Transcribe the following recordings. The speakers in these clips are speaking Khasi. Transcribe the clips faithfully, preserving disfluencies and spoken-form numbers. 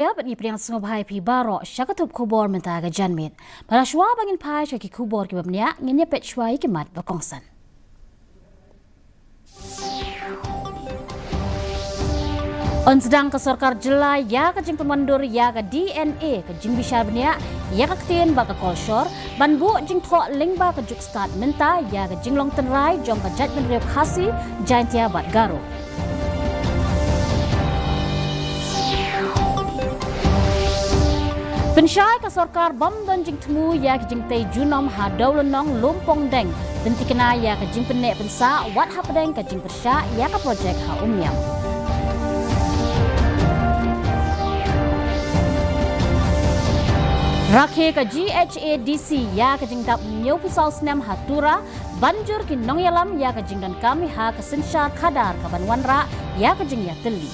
Ïa, bad ngi pdiang sngewbha ïa phi baroh sha ka tup khubor mynta ka janmiet. Bad shuwa ba ngin phai sha ki khubor kiba bniah, ngin ïa peit shuwa ïa ki mat ba kongsan. Yn sdang ka sorkar jylla ïa ka jingpynwandur ïa ka D N A, ka jingbishar bniah ïa ka ktien bad ka kolshor, ban buh jingthoh lyngba ka juk stad mynta ïa ka jinglong tynrai jong ka jaitbynriew Khasi, Jaintia bad Garo. Pynshai ka sorkar bym don jingthmu ïa ki jingtei junom ha Dewlynnong Lumpongdeng, pyntikna ïa ka jingpynneh pynsah wat hapdeng ka jingpyrshah ïa ka projek ha Umiam. Rakhe ka G H A D C ïa ka jingdap hynñiewphew saw snem ha Tura, ban jur ki nongïalam ïa ka jingdonkam ha ka synshar khadar kaban wanrah ïa ka jingïatylli.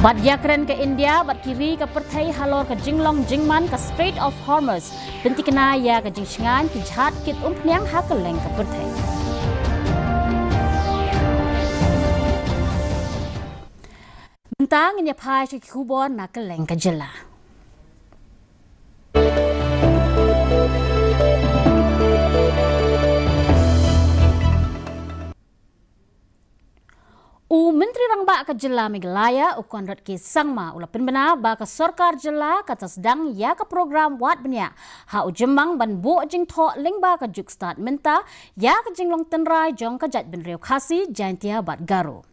Bad ïakren ka India bad ki ri ka pyrthei halor ka jinglong jingman ka Strait of Hormuz, pyntikna ïa ka jingshngaiñ ki jhad kit umphniang ha kylleng ka pyrthei. Mynta ngin ïa phai sha ki khubor na kylleng ka jylla. U Myntri Rangbah ka jylla Meghalaya, u Conrad K Sangma, u la pynbna ba ka sorkar jylla ka sdang ïa ka program wad bniah ha u Jymmang ban buh jingthoh lyngba ka juk stad mynta ïa ka jinglong tynrai jong ka jaitbynriew Khasi, Jaintia bad Garo.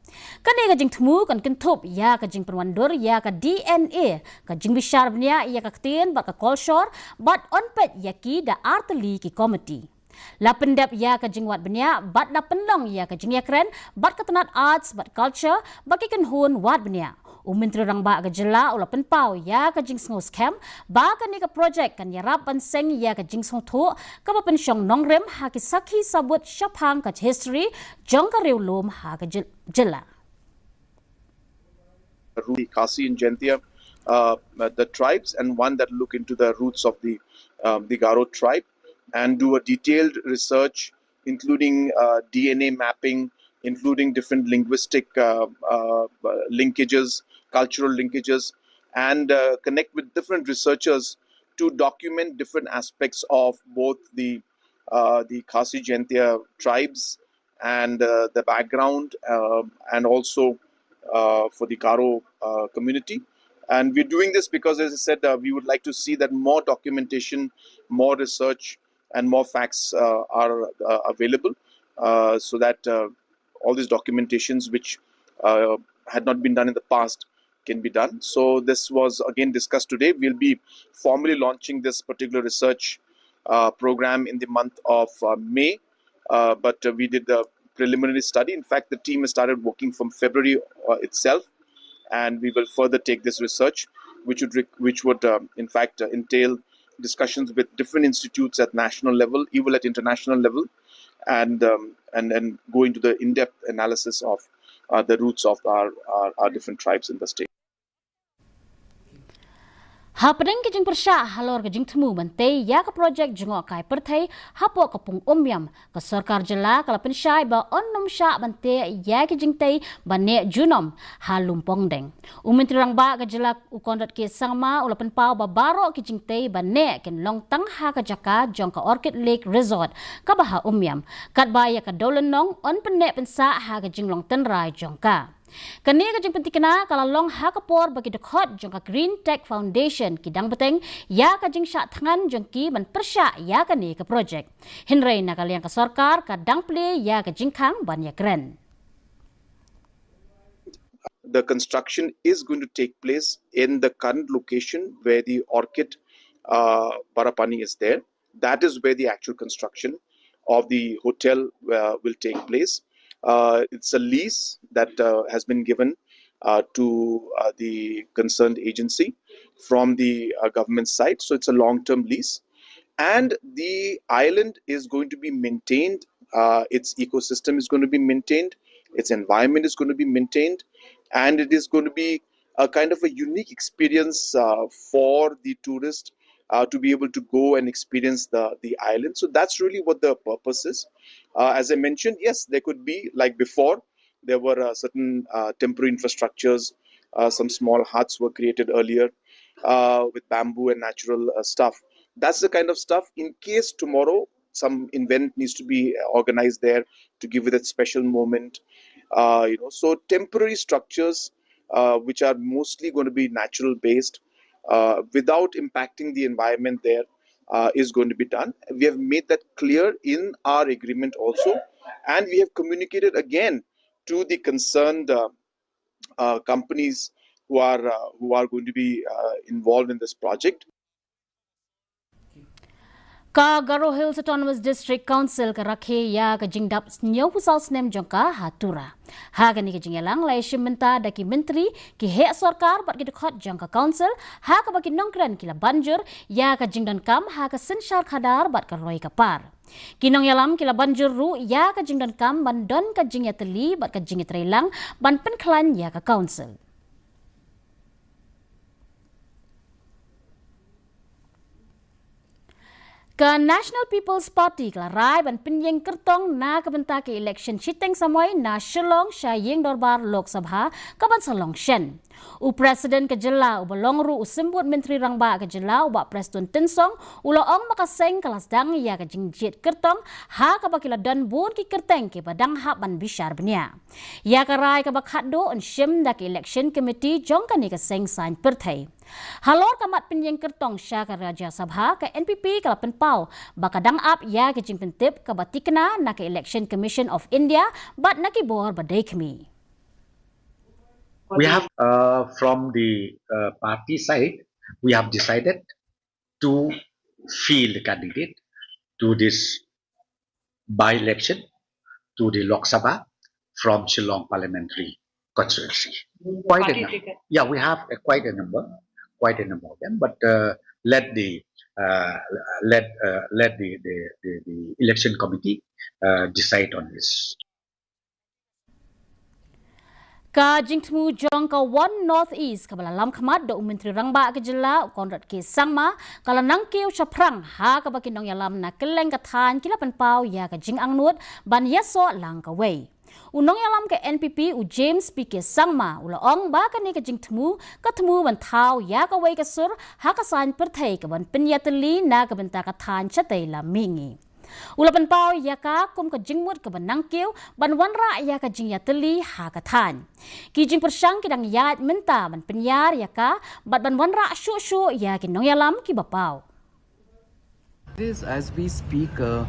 Kane ka jingthmu kan kynthup ïa ka jingpynwandur ïa ka D N A, ka jingbishar bniah ïa ka ktien bad ka kolshor, bad yn peit ïa ki da artylli ki komiti. La pyndep ïa ka jingwad bniah bad la pynlong ïa ka jingïakren bad ka tnat Arts bad Culture bad ki kynhun wad bniah. U Myntri Rangbah ka jylla u la pynpaw ïa ka jingsngewskhem ba kane ka projek kan ïarap ban seng ïa ka jingsngewthuh kaba pynshong nongrim ha ki sakhi sabut shaphang ka history jong ka riewlum ha ka jyl-, jylla. Ruti, Khasi and Jaintia, uh, the tribes, and one that look into the roots of the um, the Garo tribe and do a detailed research, including uh, D N A mapping, including different linguistic uh, uh, linkages, cultural linkages, and uh, connect with different researchers to document different aspects of both the uh, the Khasi Jaintia tribes and uh, the background, uh, and also uh, for the Garo uh, community. And we're doing this because, as I said, uh, we would like to see that more documentation, more research, and more facts uh, are uh, available uh, so that uh, all these documentations which uh, had not been done in the past can be done. So this was again discussed today. We'll be formally launching this particular research uh, program in the month of uh, May, uh, but uh, we did the preliminary study. In fact, the team has started working from February uh, itself, and we will further take this research, which would re- which would um, in fact uh, entail discussions with different institutes at national level, even at international level, and um, and and go into the in-depth analysis of uh, the roots of our, our, our different tribes in the state. Hapdeng ka jingpyrshah halor ka jingthmu ban tei ïa ka projek jngohkai pyrthei hapoh ka pung Umiam, ka sorkar jylla ka la pynshai ba yn nym shah ban tei ïa ki jingtei ba neh junom ha Lumpongdeng. U Myntri Rangbah ka jylla u Conrad K Sangma u la pynpaw ba baroh ki jingtei ba neh kin long tang ha ka jaka jong ka Orchid Lake Resort kaba ha Umiam, katba ïa ka Dewlynnong yn pynneh pynsah ha ka jinglong tynrai jong ka. Kane ka jingpyntikna ka la long ha ka por ba ki dkhot jong ka Green Tech Foundation ki dang bteng ïa ka jingshah thngan jong ki ban pyrshah ïa kane ka projek. Hynrei na ka liang ka sorkar ka dang plie ïa ka jingkhang ban ïakren. The construction is going to take place in the current location where the Orchid uh, Barapani is there. That is where the actual construction of the hotel uh, will take place. Uh, it's a lease that uh, has been given uh, to uh, the concerned agency from the uh, government side. So it's a long term lease. And the island is going to be maintained, uh, its ecosystem is going to be maintained, its environment is going to be maintained, and it is going to be a kind of a unique experience uh, for the tourist uh, to be able to go and experience the, the island. So that's really what the purpose is. Uh, as I mentioned, yes, there could be, like before, There were uh, certain uh, temporary infrastructures. Uh, some small huts were created earlier uh, with bamboo and natural uh, stuff. That's the kind of stuff. In case tomorrow some event needs to be organized there to give it that special moment, uh, you know, so temporary structures uh, which are mostly going to be natural based, uh, without impacting the environment there, uh, is going to be done. We have made that clear in our agreement also, and we have communicated again to the concerned uh, uh, companies who are uh, who are going to be uh, involved in this project. Ka Garo Hills Autonomous District Council ka rakhe ïa ka jingdap hynñiewphew saw snem jong ka ha Tura. Ha kane ka jingïalang la ïashim bynta da ki myntri, ki heh sorkar bad ki dkhot jong ka council, ha kaba ki nongkren ki la ban jur ïa ka jingdonkam ha ka synshar khadar bad ka roi ka par. Ki nongïalam ki la ban jur ruh ïa ka jingdonkam ban don ka jingïatylli bad ka jingïatreilang ban pynkhlaiñ ïa ka council. Ka National People's Party ka la rai ban pynïeng kyrtong na ka bynta ka election shiteng samoi na Shillong sha ïing dorbar Lok Sabha ka ban sa long shen. U President ka jylla uba long ruh u symbud Myntri Rangbah ka jylla u Bah Prestone Tynsong u la ong ba ka seng ka la sdang ïa ka jingjied kyrtong ha kaba ki la don bun ki kyrteng kiba dang hap ban bishar bniah. Ïa ka rai kaba khatduh yn shim da ka election committee jong kane ka seng saiñ pyrthei. Halor ka mat pynïeng kyrtong sha ka Rajya Sabha, ka N P P ka la pynpaw ba ka dang ap ïa ka jingpyntip kaba tikna na ka Election Commission of India bad na ki bor ba dei khmih. We have uh, from the uh, party side, we have decided to field candidate to this by-election to the Lok Sabha from Shillong Parliamentary Constituency. Quite a number. Yeah, we have a, quite a number, quite a number of them. But uh, let the uh, let uh, let the, the, the, the election committee uh, decide on this. Ka jingthmu jong ka One North East kaba la lam khmat da u Myntri Rangbah ka jylla u Conrad K Sangma ka la nang kiew shaphrang ha kaba ki nongïalam na kylleng ka thaiñ ki la pynpaw ïa ka jingangnud ban ïasoh lang kawei. U nongïalam ka N P P u James P K Sangma u la ong ba kane ka jingthmu ka thmu ban thaw ïa kawei ka sur ha ka saiñ pyrthei ka ban pynïatylli na ka bynta ka thaiñ shatei lam mihngi. U la pynpaw ïa ka kum ka jingmut kaba nang kiew ban wanrah ïa ka jingïatylli ha ka thaiñ. Ki jingpyrshang ki dang ïaid mynta ban pynïar ïa ka bad ban wanrah shuh shuh ïa ki nongïalam kiba paw. This, as we speak, uh,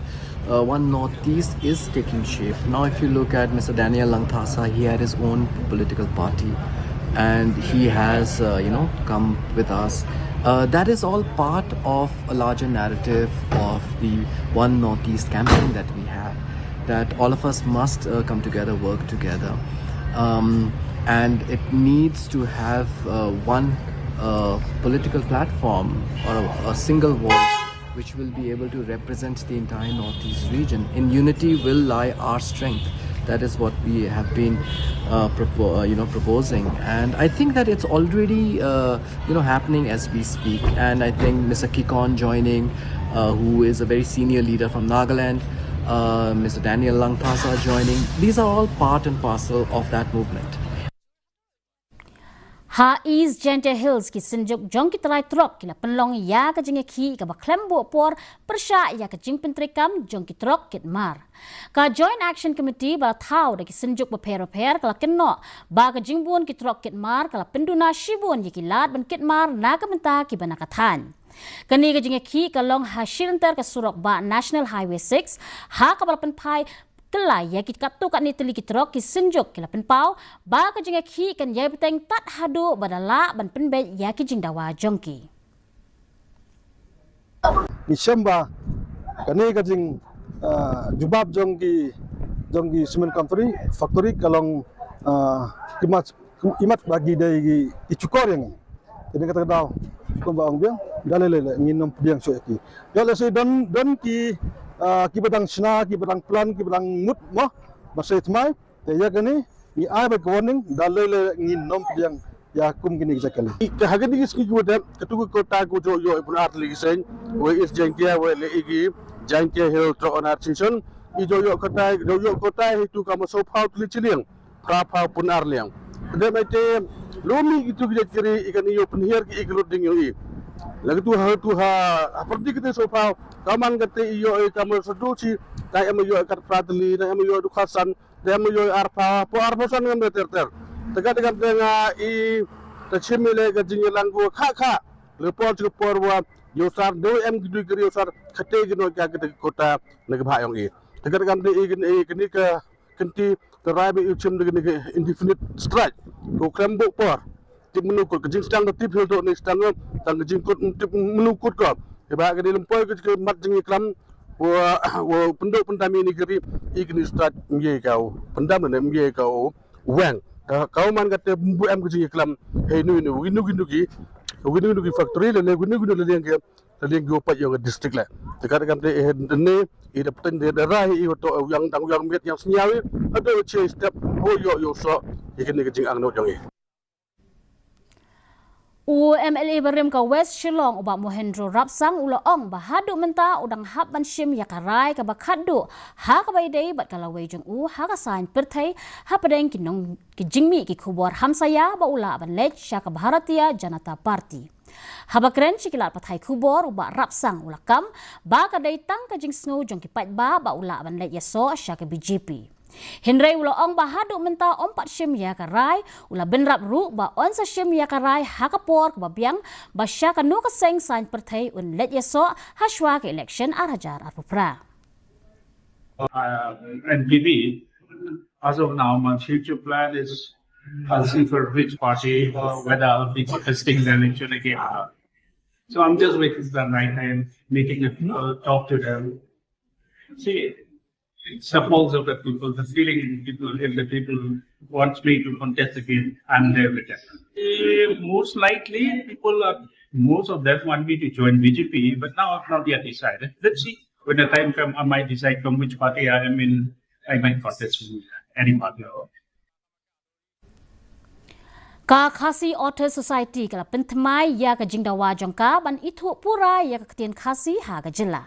uh, One Northeast is taking shape. Now, if you look at Mister Daniel Langthasa, he had his own political party, and he has, uh, you know, come with us. Uh, that is all part of a larger narrative of the One Northeast campaign that we have, that all of us must uh, come together, work together. Um, and it needs to have uh, one uh, political platform or a, a single voice which will be able to represent the entire Northeast region. In unity will lie our strength. That is what we have been, uh, propo- uh, you know, proposing, and I think that it's already, uh, you know, happening as we speak. And I think Mister Kikon joining, uh, who is a very senior leader from Nagaland, uh, Mister Daniel Langthasa joining. These are all part and parcel of that movement. Ha East Jaintia Hills ki synjuk jong ki trai trok ki la pynlong ïa ka jingïakhih kaba khlem buh por pyrshah ïa ka jingpyntreikam jong ki trok kit mar. Ka Joint Action Committee ba la thaw da ki synjuk bapher bapher ka la kynnoh ba ka jingbun ki trok kit mar ka la pynduna shibun ïa ki lad ban kit mar na ka bynta kiba na ka thaiñ. Kane ka jingïakhih ka long ha shilynter ka surok bah National Highway six, ha kaba la pynphai kylla ïa ki katto katne tylli ki trok. Ki synjuk ki la pynpaw ba ka jingïakhih kan ïai bteng tad haduh ba da lah ban pynbeit ïa ki jingdawa jong ki. Ngi shem ba kane ka jing, ah, jubab jong ki, jong ki cement company factory ka long, ah, ki mat, ki mat ba ki dei ki, ki chukor ïa ngi. Te na kata ka daw kumba ong biang, da lei lei ngin ym pdiang shuh ïa ki. Ïa lehse don, don ki, ah, kiba dang shna, kiba dang plan, kiba dang mut mo ba sa thymmai. Te ïa kane ngi ai ba ka warning, da lei lei ngin ym pdiang ïa kum kine ki jaka lei. Ka ha kane ki sngi kiba dep, katu ka quota ka ju ïoh i bun ar tylli ki seng, wei East Jaintia, wei lei ki Jaintia Hill Truck Owner Association, i ju ïoh quota, ju ïoh quota hi tu kama sawphew tylli shilliang. phra phaw pun ar liang. Te mynta lumi itu ki jait ki ri i kan ïoh pynhiar ki i ki lut ding ïoh i. Lagi tu ha tu ha ha pyrdi kite so phaw ka man kate i ïoh i ka mo sa du chi. Ta em ïoh i kat phra tylli, ta em ïoh du khasan, ta em ïoh i ar phaw, po ar phaw san ngam ter ter. Te ka te kan te nga i ta chim i le ka jingïalang ko kha kha. Le por chi por wa ïoh sar do em ki du ki ri ïoh sar kate ki no ka kate ki kota na ka bha yong i. Te ka te kan te i kini ka kynti te rai ba u chim da kani ka indefinite strike. Ko klem bok por. Tip menu kut ka jingstang da tip hil to ni stang tang ka jingkut tip menu kut ko. Te ba kani lempoi ka ka mat jingklam wa wa pendo pendam ini kiri i kani strike mye kau pendam ne mye kau weng. Ka kau man kate bu em ka jingklam hei nu nu wi nu ki nu ki wi nu nu ki factory le le wi nu ki nu le leng ke Tading gu pat yong district le. Tekat kam te eh ne i da pten de da rai i to yang tang yang miet yang sniawi. Ado che step ho yo yo so i kini ka jing ang no yong i. U M L A barim ka West Shillong u Bah Mohendro Rapsang u la ong ba haduh mynta u dang hap ban shim ïa ka rai kaba khatduh ha kaba ïadei bad ka lawei jong u ha ka saiñ pyrthei hapdeng ki nong ki jingmih ki khubor hamsaïa ba u lah ban leit sha ka Bharatiya Janata Party. Haba kren sha ki lad pathai khubor u Bah Rapsang u la kam ba ka dei tang ka jingsngew jong ki paidbah ba u lah ban leit ïasoh sha ka B J P. Hynrei u la ong ba haduh mynta um pat shim ïa ka rai, u la bynrap ruh ba un sa shim ïa ka rai ha ka por kaba biang ba sha kano ka seng saiñ pyrthei un leit ïasoh ha shuwa ka election ar hajar arphew phra. Uh, N P P, as of now, my future plan is I'll see for which party or whether I'll be contesting the election again. So I'm just waiting for the right time, making a uh, talk to them. See, it's the pulse of the people, the feeling in the people. If the people want me to contest again, I'm there with them. Eh, most likely, people are, most of them want me to join B J P, but now I've not yet decided. Let's see. When the time comes, I might decide from which party I am in. I might contest with any party. Ka Khasi Authors Society ka la pynthymmai ïa ka jingdawa jong ka ban ithuh pura ïa ka ktien Khasi ha ka jylla.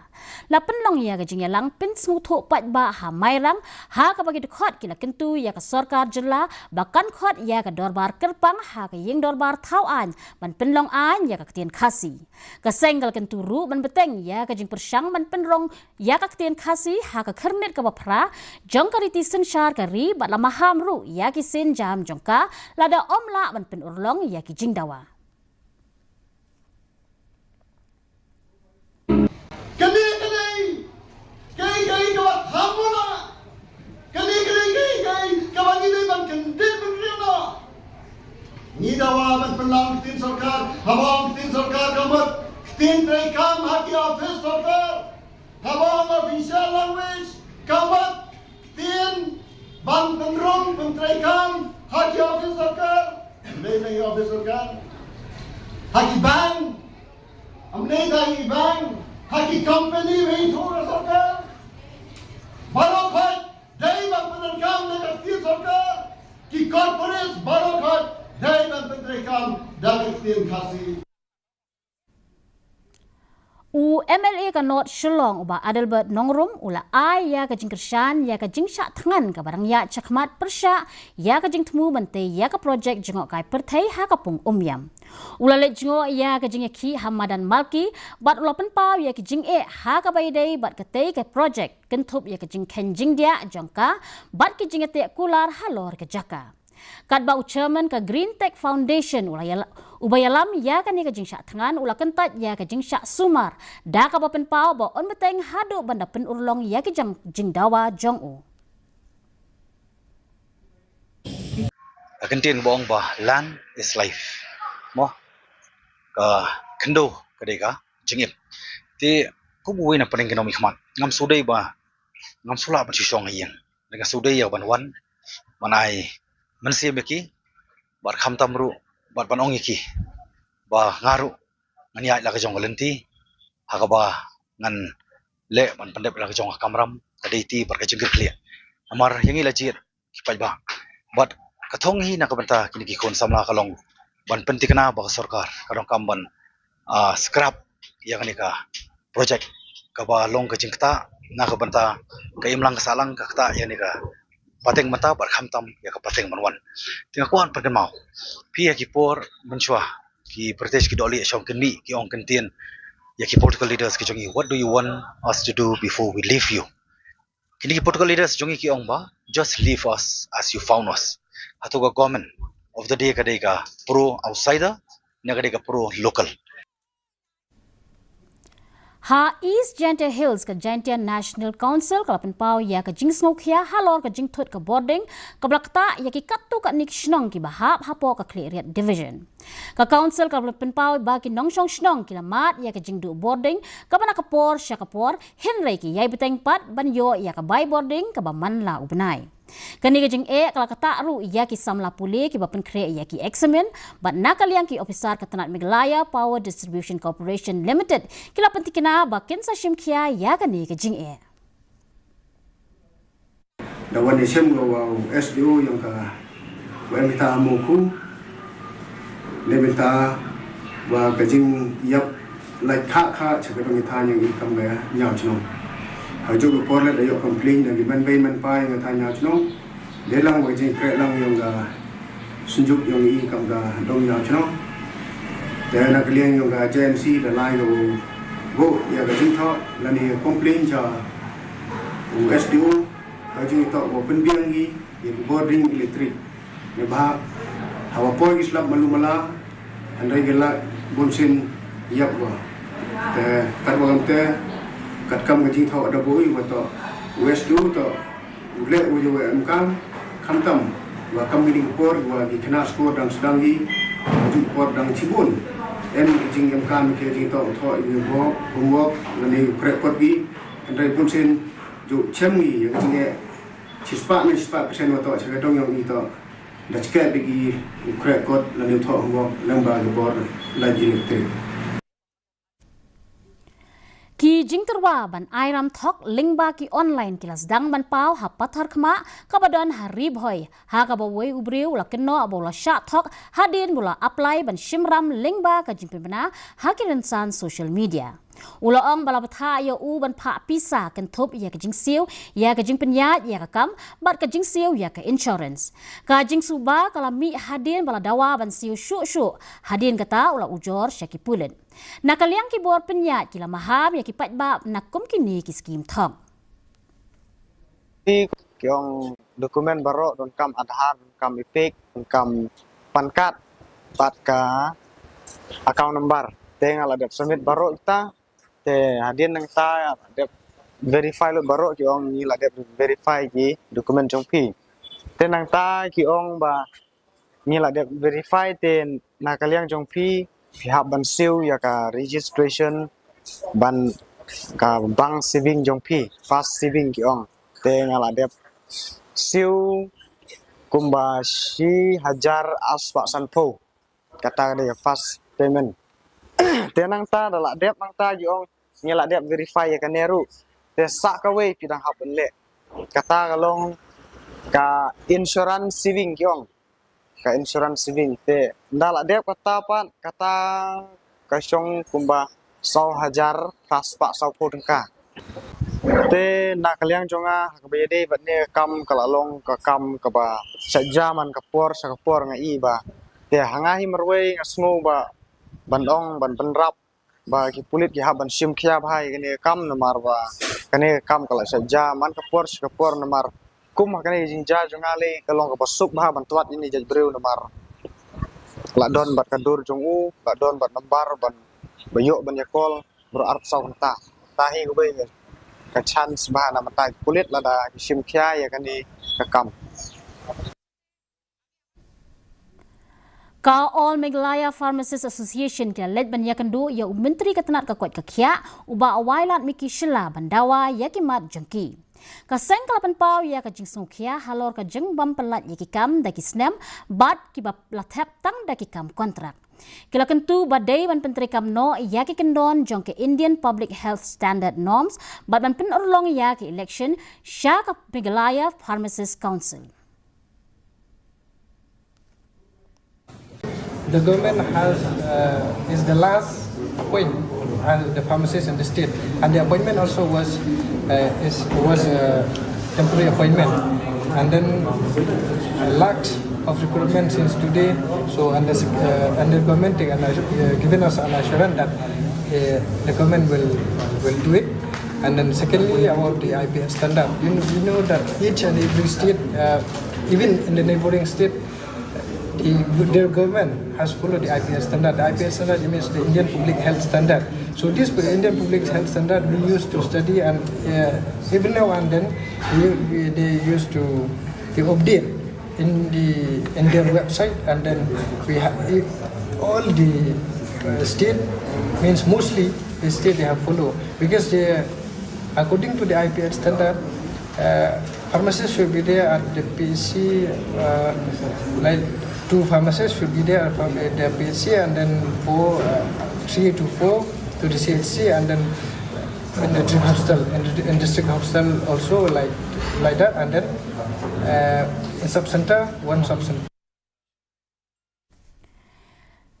La pynlong ïa ka jingïalang pynsngewthuh paidbah ha Mairang ha kaba ki dkhot ki la kyntu ïa ka sorkar jylla ba kan khot ïa ka dorbar kyrpang ha ka ïing dorbar thaw aiñ ban pynlong aiñ ïa ka ktien Khasi. Ka seng ka la kyntu ruh ban bteng ïa ka jingpyrshang ban pynrong ïa ka ktien Khasi ha ka khyrnit kaba phra jong ka riti synshar ka ri bad la maham ruh ïa ki sienjam jong ka lada um lah ban pynurlong ïa ki jingdawa. Kane ka dei kaei kaei kaba kham mona. Kane ka dei kaei kaei kaba ngi dei ban kyndit ban riam noh. Ngi dawa ban pynlong ktien sorkar, haba ong ktien sorkar ka mut ktien treikam ha ki office sorkar. Haba ong official language ka mut ktien ban pynrung pyntreikam ha ki office sorkar. Dei na ki office sorkar, ha ki bank. Am dei da i bank, ha ki company ba ithuh da sorkar. Baroh khoit dei ban pyndonkam da ka ktien sorkar. Ki corporate baroh khoit dei ban pyntreikam da ka ktien Khasi. U M L A ka North Shillong u Bah Adelbert Nongrum u la ai ïa ka jingkyrshan ïa ka jingshah thngan kaba dang ïaid shakhmat pyrshah ïa ka jingthmu ban tei ïa ka projek jngohkai pyrthei ha ka pung Umiam. U la leit jngoh ïa ka jingïakhih ha madan Malki bad u la pynpaw ïa ka jingeh ha kaba ïadei bad katei ka projek kynthup ïa ka jingkheiñ jingdiah jong ka bad ka jingïateh kular halor ka jaka. Katba u chairman ka Green Tech Foundation u la ïala-, uba ïalam ïa kane ka jingshah thngan u la kyntait ïa ka jingshah sumar da kaba pynpaw ba un bteng haduh ban da pynurlong ïa ki jingdawa jong u. Ka ktien ba ong ba land is life. Mo ka khyndew ka dei ka jingim. Te kum uwei na pdeng ki nongmihkhmat ngam shu dei ba ngam shu lah ban shu shong ha ïing. Nga shu dei ïa ban wan ban ai mynsiem ïa ki bad khamtam ruh bad ban ong ïa ki ba nga ruh ngan ïaid la ka jong ka lynti ha kaba ngan leh ban pyndep la ka jong ka kamram ka dei ti bad ka jingkyrkhu. Namar ïa ngi la jied ki paidbah. Bad ka thong hi na ka bynta kine ki khun samla ka long ban pynthikna ba ka sorkar ka donkam ban, ah, scrap ïa kane ka projek kaba long ka jingktah na ka bynta ka imlang ka sahlang ka ktah ïa kane ka pateng mynta bad khamtam ïa ka pateng ban wan. Te nga kwah pynkynmaw phi ïa ki por mynshuwa ki British ki dohlieh shong kynmiah ki ong kyntien ïa ki political leaders ki jong ngi, "What do you want us to do before we leave you?" Kine ki political leaders jong ngi ki ong ba, "Just leave us as you found us." Hato ka government of the day ka dei ka pro outsider ne ka dei ka pro local? Ha East Jaintia Hills, ka Jaintia National Council ka la pynpaw ïa ka jingsngewkhia halor ka jingthut ka bording kaba la ktah ïa ki katto katne ki shnong kiba hap hapoh ka Khliehriat Division. Ka council ka la pynpaw ba ki nongshong shnong ki la mad ïa ka jingduh bording kaba na ka por sha ka por, hynrei ki ïai bteng pat ban ïoh ïa ka bai bording kaba man la u bnai. Kane ka jingeh ka la ktah ruh ïa ki samla pule kiba pynkhreh ïa ki eksamin, bad na ka liang ki ophisar ka tnat Meghalaya Power Distribution Corporation Limited ki la pyntikna ba kin sa shim khia ïa kane ka jingeh. Da wan ïashem ka wa u S D O ïong ka wa em kita mo ku. Ne mynta wa ka jingïap lait kha kha cha ka dong ita ïong i kam ka ñiaw chnong. Ha juk ka por lait da ïoh complain da ki man bei man pa ïong ita ñiaw chnong. De lang wa jingkreh lang ïong ka synjuk ïong i kam ka dong ñiaw chnong. Te na ka liang ïong ka J N C da lai ka u go ïa ka jingthoh lane complain cha u S D O. Ka jingthoh wa pynbiang hi ïa ki bording electric. Ne ba ha wa poi ki slap malu mala, hynrei ki la bun sien ïap wa. Te kat wa kam te, kat kam ka jingthoh da boi wa to, u S D O to, u leh u ïa wa em kam, khamtam wa kam ki ding por wa ki khynnah skul dang sdang hi, ju por dang chibun. Em ki jing em kam ki jingthoh, thoh ïa ki homework, homework, lane u kreh kot ki, hynrei bun sien ju chem hi ïa ki jingeh. Shispah ne shispah percent wa to cha ka dong ïong i to da chkeh biki u kreh kot lane u thoh homework lem ba ka bor lait electric. Ki jingtyrwa ban ai ram thok lyngba ki online ki la sdang ban paw ha Patharkhmah kaba don ha Ri Bhoi, ha kaba wei u briew u la kynnoh ba u la shah thok hadien ba u la apply ban shim ram lyngba ka jingpynbna ha ki rynsan social media. U la ong ba la bthah ïa u ban phah pisa kynthup ïa ka jingsiew ïa ka jingpynïaid ïa ka kam bad ka jingsiew ïa ka insurance. Ka jingsuba ka la mih hadien ba la dawa ban siew shuh shuh, hadien kata u la ujor sha ki pulit. Na ka liang ki bor pynïaid ki la maham ïa ki paidbah na kum kine ki skim thok. Ki ong dokumen baroh, donkam Aadhaar, donkam EPIC, donkam PAN card bad ka account number. Te nga la dep submit baroh kita. Te hadien nangta dep verify lut baroh, ki ong ngi la dep verify ki dokumen jong phi. Te nangta ki ong ba ngi la dep verify, te na ka liang jong phi, phi hap ban siew ïa ka registration, ban ka bank saving jong phi, first saving ki ong. Te nga la dep siew kumba shi hajar arspah sanphew. Kata ka dei ka first payment. Te nangta da la dep nangta ki ong ngi la dep verify ïa kane ruh. Te sa kawei phi dang hap ban leh. Kata ka long ka insurance saving ki ong. Ka insurance saving. Te da la dep kata pat, kata ka shong kumba saw hajar phra spah sawphew tyngka. Te na ka liang jong nga, ha kaba ïadei bad ne ka kam, ka la long ka kam kaba shet ja man ka por sha ka por, nga i ba. Te ha nga hi marwei nga sngew ba ban ong, ban bynrap ba ki pulit ki hap ban shim khia bha ïa kane ka kam, namar ba kane ka kam ka la shet ja man ka por sha ka por, namar kum ha kane ka jingjia jong nga lei ka long kaba suk bha ban twad ïa ine i jait briew, namar la don bad ka dur jong u, la don bad nambar ban ba ïoh ban ïa call baroh arphew saw kynta. Te hi kawei ka chance bha na bynta ki pulit lada ki shim khia ïa kane ka kam. Ka All Meghalaya Pharmacist Association ki la leit ban ïakynduh ïa u Myntri ka tnat ka koit ka khiah, u Bah Wailadmiki Shylla, ban dawa ïa ki mat jong ki. Ka seng ka la pynpaw ïa ka jingsngewkhia halor ka jingbym pyllait ïa ki kam da ki snem bad kiba la thep tang da ki kam kontrak. Ki la kyntu ba dei ban pyntreikam noh ïa ki kyndon jong ka Indian Public Health Standard Norms bad ban pynurlong ïa ka election sha ka Meghalaya Pharmacist Council. The government has uh, is the last appoint uh, the pharmacist in the state, and the appointment also was uh, is was a temporary appointment. And then lakhs of recruitment since today. So and the, uh, and the government take an assur- uh, given us an assurance that uh, the government will will do it. And then secondly, about the I P S standard, you know, you know that each and every state, uh, even in the neighboring state, the, their government has followed the I P S standard. The I P S standard means the Indian Public Health Standard. So this Indian Public Health Standard we used to study, and uh, every now and then we, we, they used to they update in the in their website, and then we have all the uh, state, means mostly the state they have followed, because they, according to the I P S standard, uh, pharmacists should be there at the P H C, uh, like two pharmacists should be there from the P H C, and then four, uh, three to four to the C H C, and then in the district hospital, in the in district hospital also like like that, and then uh, in sub center, one sub center.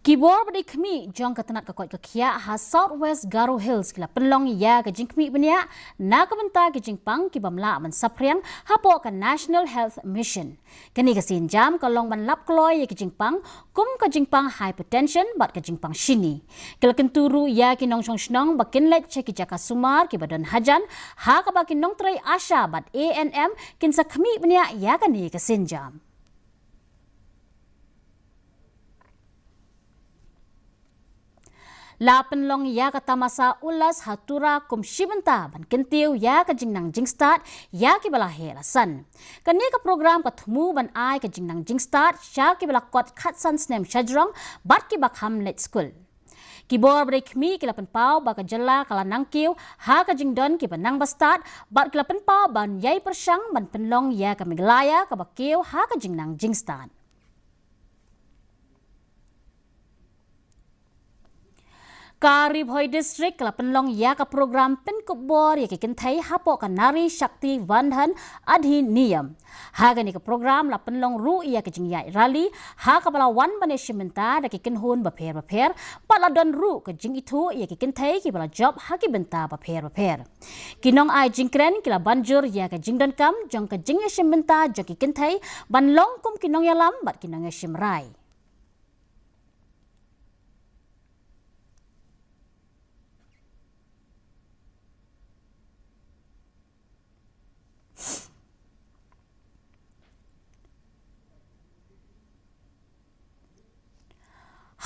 Ki bor ba dei khmih jong ka tnat ka koit ka khiah ha South West Garo Hills ki la pynlong ïa ka jingkhmih bniah na ka bynta ki jingpang ki bym lah ban saphriang hapoh ka National Health Mission. Kane ka sienjam ka long ban lap kloi ïa ki jingpang kum ka jingpang hypertension bad ka jingpang shini. Ki la kyntu ruh ïa ki nongshong shnong ba kin leit sha ki jaka sumar ki ba don hajan, ha kaba ki nongtrei ASHA bad A N M kin sa khmih bniah ïa kane ka sienjam. La pynlong ïa ka tamasa Ullas ha Tura kum shi bynta ban kyntiew ïa ka jingnang jingstad ïa ki ba la heh la san. Kane ka program ka thmu ban ai ka jingnang jingstad sha ki ba la kot khatsan snem shajrong bad ki ba kham leit skul. Ki bor ba dei khmih ki la pynpaw ba ka jylla ka la nang kiew ha ka jingdon ki ba nang ba stad bad ki la pynpaw ban ïai pyrshang ban pynlong ïa ka Meghalaya ka ba kiew ha ka jingnang jingstad. Ka Ri Bhoi District ka la pynlong ïa ka program pynkup bor ïa ki kynthei hapoh ka Nari Shakti Vandhan Adhiniyam. Ha kane ka program la pynlong ruh ïa ka jingïaid rally ha kaba la wan ban ïashim bynta da ki kynhun bapher bapher bad la don ruh ka jingithuh ïa ki kynthei ki ba la jop ha ki bynta bapher bapher. Ki nong ai jingkren ki la ban jur ïa ka jingdonkam jong ka jingïashim bynta jong ki kynthei ban long kum ki nongïalam bad ki nongïashim rai.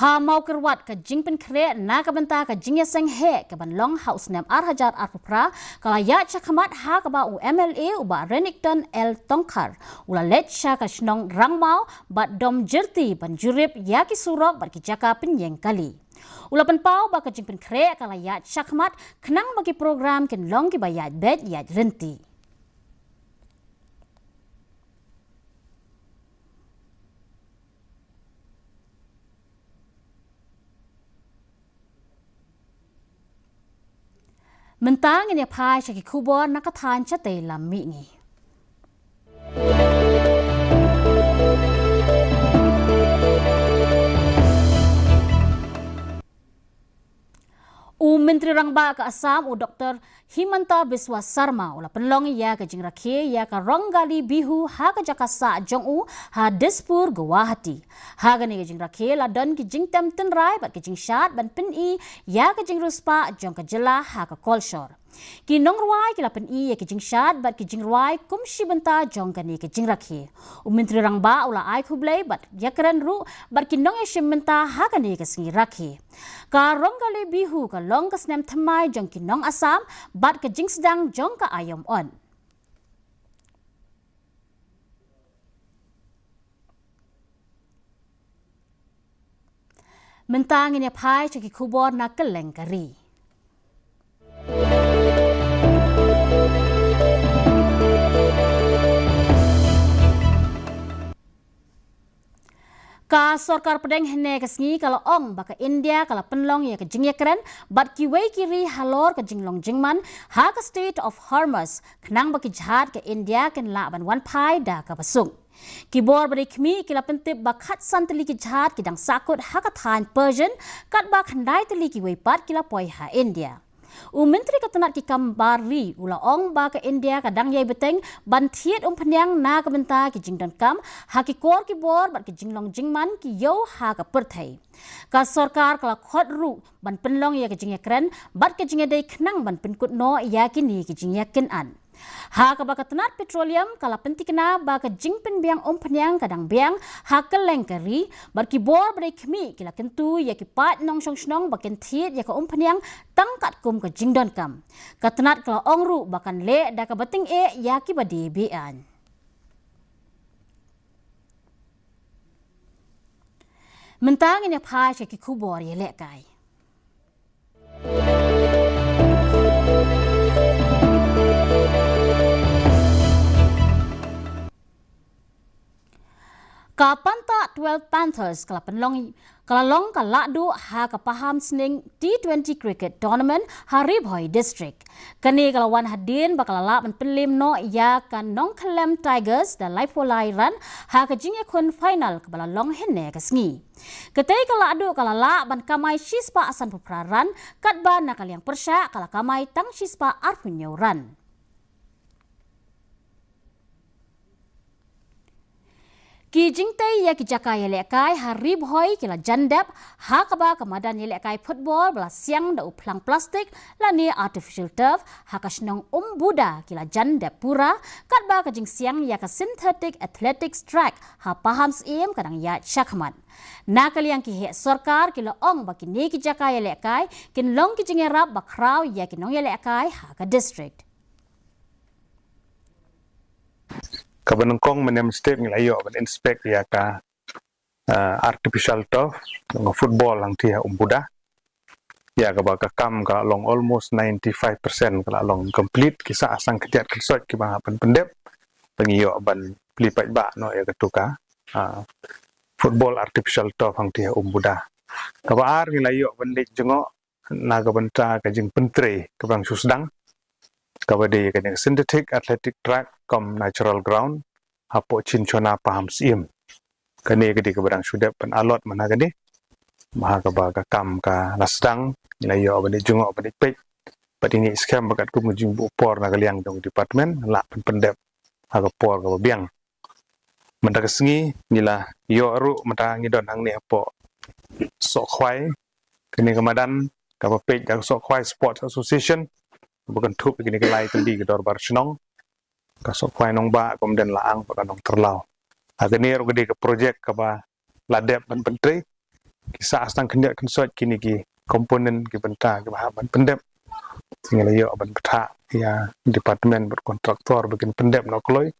Ha Mawkyrwat ka jingpynkhreh na ka bynta ka jingïaseng heh ka ban long ha u snem ar hajar arphew phra ka la ïaid shakhmat ha kaba u M L A u Bah Renikton L Tongkhar u la leit sha ka shnong Rangmaw bad Domjyrti ban jurip ïa ki surok bad ki jaka pynïeng kali. U la pynpaw ba ka jingpynkhreh ka la ïaid shakhmat khnang ba ki program kin long ki ba ïaid beit ïaid rynti. Mynta ngin ïa phai sha ki khubor na ka thaiñ shatei lam mihngi. U Myntri Rangbah ka Assam u Doktor Himanta Biswa Sarma u la pynlong ïa ka jingrakhe ïa ka Rongali Bihu ha ka jaka sah jong u ha Dispur, Guwahati. Ha kane ka jingrakhe la don ki jingtem tynrai bad ki jingshad ban pyni ïa ka jingriewspah jong ka jylla ha ka kolshor. Ki nongrwai ki la pyni ïa ki jingshad bad ki jingrwai kum shi bynta jong kane ka jingrakhe. U Myntri Rangbah u la ai khublei bad ïakren ruh bad ki nongïashim bynta ha kane ka sngi rakhe. Ka Rongali Bihu ka long ka snem thymmai jong ki nong Assam bad ka jingsdang jong ka aïom ot. Mynta ngin ïa phai sha ki khubor na kylleng ka ri. Ka sorkar pdeng hynne ka sngi ka la ong ba ka India ka la pynlong ïa ka jingïakren bad kiwei ki ri halor ka jinglong jingman ha ka Strait of Hormuz khnang ba ki jhad ka India kin lah ban wan phai da kaba suk. Ki bor ba dei khmih ki la pyntip ba khatsan tylli ki jhad ki dang sahkut ha ka thaiñ Persian katba khyndai tylli kiwei pat ki la poi ha India. U Myntri ka tnat ki kam bar ri u la ong ba ka India ka dang ïai bteng ban thied umphniang na ka bynta ki jingdonkam ha ki kor ki bor bad ki jinglong jingman ki ïew ha ka pyrthei. Ka sorkar ka la khot ruh ban pynlong ïa ka jingïakren bad ka jingïadei khnang ban pynkut noh ïa kine ki jingïakynad. Ha kaba ka tnat petroleum ka la pyntikna ba ka jingpynbiang umphniang ka dang biang ha kylleng ka ri, bad ki bor ba dei khmih ki la kyntu ïa ki paid nongshong shnong ba kin thied ïa ka umphniang tang katkum ka jingdonkam. Ka tnat ka la ong ruh ba kan leh da kaba tyngeh ïa kiba die be-aiñ. Mynta ngin ïa phai sha ki khubor ïalehkai. Ka Pantha twelve Panthers ka la pynlong, ka la long ka lahduh ha ka Pahamsning T twenty Cricket Tournament ha Ri Bhoi District. Kane ka la wan hadien ba ka la lah ban pynlem noh ïa ka Nongkhyllem Tigers da laiphew lai run ha ka jingïakhun final kaba la long hynne ka sngi. Katei ka lahduh ka la lah ban kamai shispah sanphew phra run, katba na ka liang pyrshah ka la kamai tang shispah arphew hynñiew run. Ki jingtei ïa ki jaka ïalehkai ha Ri Bhoi ki la jan dep, ha kaba ka madan ïalehkai football ba la siang da u phlang plastik lane artificial turf ha ka shnong Umbuda ki la jan dep pura, katba ka jingsiang ïa ka synthetic athletics track ha Pahamsyiem ka dang ïaid shakhmat. Na ka liang ki heh sorkar ki la ong ba kine ki jaka ïalehkai kin long ki jingïarap ba khraw ïa ki nongïalehkai ha ka district. Kaba nyngkong mynne mynstep ngi la ïoh ban inspect ïa ka, ah, artificial turf jong ka football hangtei ha Umbuda. Ïa kaba ka kam ka long almost ninety-five percent ka la long complete, ki sah sang khyndiat khynsoit kiba hap ban pyndep. Ba ngi ïoh ban plie paidbah noh ïa katu ka, ah, football artificial turf hangtei ha Umbuda. Kaba ar ngi la ïoh ban leit jngoh na ka bynta ka jingpyntrei kaba dang shu sdang, kaba dei kane ka synthetic athletic track cum natural ground hapoh Chinchona Pahamsyiem. Kane ka dei kaba dang shu dep ban allot mynta kane. Bad ha kaba ka kam ka la sdang, ngi la ïoh ban leit jngoh ban leit peit. Bad ngi ngeit skhem ba katkum ka jingbuh por na ka liang jong department lah ban pyndep ha ka por kaba biang. Mynta ka sngi ngi la ïoh ruh, mynta ngi don hangne hapoh Sohkhwai, kane ka madan kaba peit da ka Sohkhwai Sports Association, ba kynthup ïa kine ki lai tylli ki dorbar shnong, ka Sohkhwai Nongbah, Kumden Laang bad ka Nongtyrlaw. Ha kane ruh ka dei ka project kaba la dep ban pyntrei, ki sah sang khyndiat khynsoit kine ki component ki bynta kiba hap ban pyndep. Ngi la ïoh ban bthah ïa department bad kontraktor ba kin pyndep noh kloi.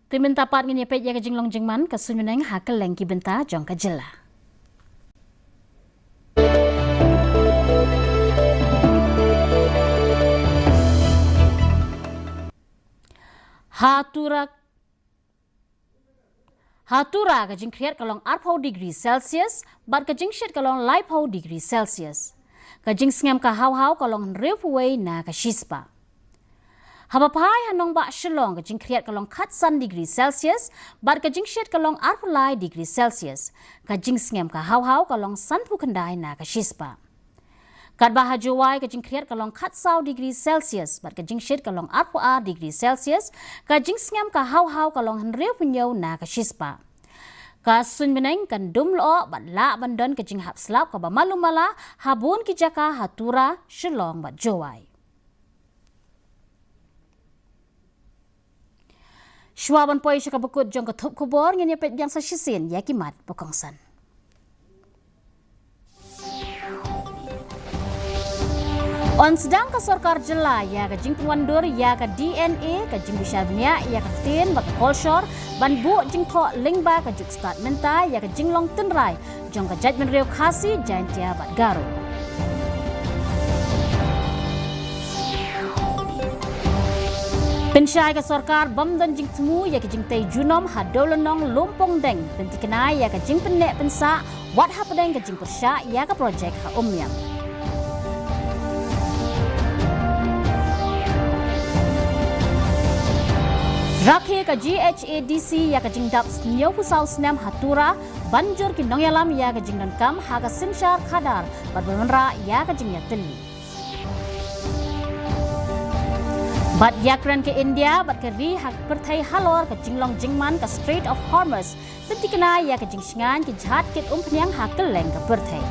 Te mynta pat ngin ïa peit ïa ka jinglong jingman ka suiñ bneng ha kylleng ki bynta jong ka jylla. Ha Tura, ha Tura ka jingkhriat ka long arphew degree Celsius, bad ka jingshit ka long laiphew degree Celsius. Ka jingsngem ka hawhaw ka long hynriewphew wei na ka shispah. Haba phai ha nongbah Shillong ka jingkhriat ka long khatsan degree Celsius, bad ka jingshit ka long arphew lai degree Celsius. Ka jingsngem ka hawhaw ka long sanphew khyndai na ka shispah. Katba ha Jowai ka jingkhriat ka long khatsaw degree Celsius, bad ka jingshit ka long arphew ar degree Celsius, ka jingsngem ka hawhaw ka long hynriewphew hynñiew na ka shispah. Ka suiñ bneng kan dum lyoh bad lah ban don ka jinghap slap kaba malu mala ha bun ki jaka ha Tura, Shillong bad Jowai. Shuwa ban poi sha kaba kut jong ka thup khubor, ngin ïa peit biang sa shisien ïa ki mat ba kongsan. Yn sdang ka sorkar jylla ïa ka jingpynwandur ïa ka D N A, ka jingbishar bniah ïa ka ktien bad ka kolshor, ban buh jingthoh lyngba ka juk stad mynta ïa ka jinglong tynrai jong ka jaitbynriew Khasi, Jaintia bad Garo. Pynshai ka sorkar bym don jingthmu ïa ki jingtei junom ha Dewlynnong Lumpongdeng, pyntikna ïa ka jingpynneh pynsah wat hapdeng ka jingpyrshah ïa ka projek ha Umiam. Rakhe ka GHADC ïa ka jingdap hynñiewphew saw snem ha Tura, ban jur ki nongïalam ïa ka jingdonkam ha ka synshar khadar bad ban wanrah ïa ka jingïatylli. Bad ïakren ka India bad ka ri ha ka pyrthei halor ka jinglong jingman ka Strait of Hormuz, pyntikna ïa ka jingshngaiñ ki jhad kit umphniang ha kylleng ka pyrthei.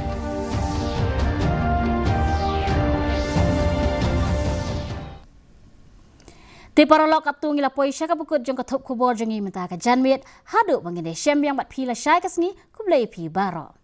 Te paralok, katto ngi la poi sha kaba kut jong ka thup khubor jong ngi mynta ka janmiet, haduh ba ngin ïashem biang bad phi lashai ka sngi, khublei phi baroh.